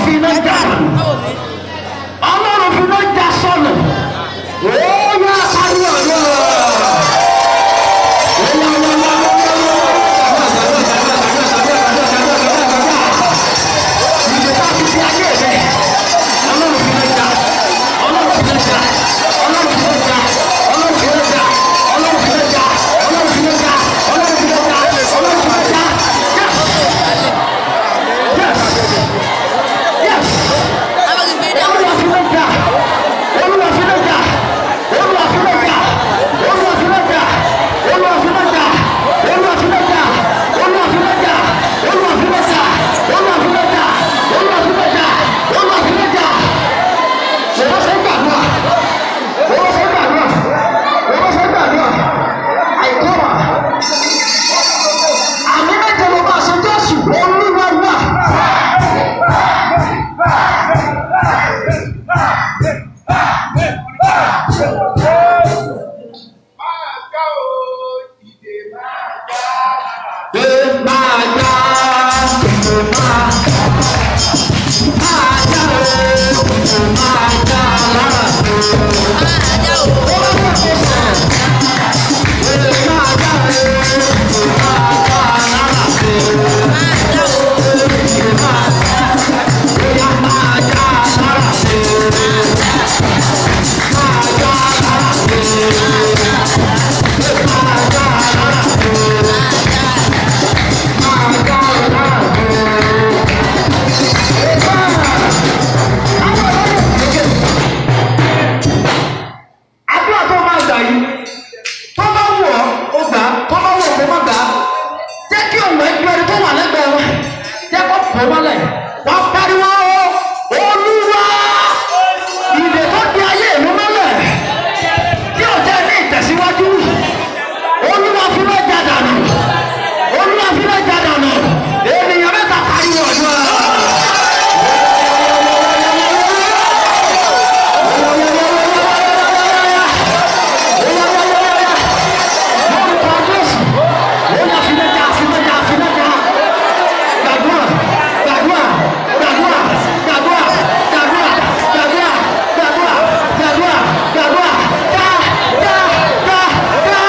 fi iná já dànù. Ọlọ́run fi iná já sọnù. Ó yá pariwo àdúrà. Àmì mẹ́jọ ló máa ṣe Jésù Olúwa wà. Máa já o, ìdè máa já. Máa já, máa máa já o, máa já lára mi. Ó bá fẹ́ kó sọ̀rọ̀. Máa já o, máa já lára mi. Máa já, bóyá máa já lára mi. Máa já lára mi. Máa já lára mi. Àdúrà tó máa gbà yìí, tó bá wù ọ́, ó gbà á, tó bá wù ọ́, kó má gbà á. Jẹ́ kí òun ẹgbẹ́ ẹni tó wà lẹ́gbẹ̀ẹ́ wọn, jẹ́ kó pò mọ́lẹ̀. Wà á pariwo, Olúwa, ìdè tó di ayé mi mọ́lẹ̀, tí ò jẹ́ ní ìtẹ̀síwájú. Olúwa fi mẹ́ já dànù. Olúwa fi mẹ́ já dànù. Ènìyàn mẹ́ta pariwo àdúrà. Lórúkọ Jésù, ó yá fi mẹ́ta, fi mẹ́ta, fi mẹ́ta. Gbàdúrà, gbàdúrà, gbàdúrà, gbàdúrà, gbàdúrà, gbàdúrà, gbàdúrà, gbàdúrà, gbàdúrà. Já, já, já, já.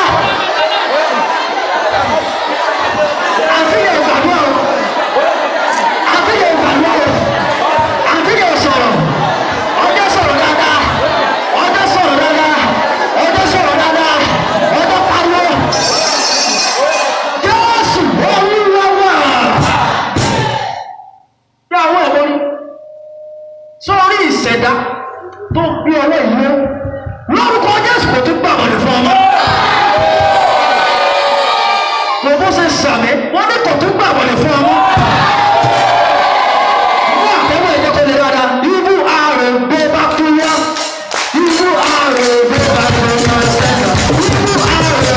Àǹtí yẹn gbàdúrà o. Àǹtí yẹn gbàdúrà o. Àǹtí yẹn sọ̀rọ̀. Ọjọ́ sọ̀rọ̀ dáadáa. Ọjọ́ sọ̀rọ̀ dáadáa. Ọjọ́ sọ̀rọ̀ dáadáa. Ọjọ́ pariwo. Jésù Olúwa wà. Bí àwọn ẹ̀rọ ni sórí ìṣẹ̀dá tó gbé ọwọ́ ìlú lórúkọ Jésù kò tún gbà wọlé fún ọmọ. Kò bó ṣe sàmì, wọ́n ní kò tún gbà wọlé fún ọmọ. Mú àtẹ́wọ́ ẹ̀jẹ̀ kò lè dáadáa. Ibú àrùn gbé bá kú wá. Ibú àrùn gbé bá kú wá sẹ́nà. Ibú àrùn.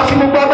fi gbogbo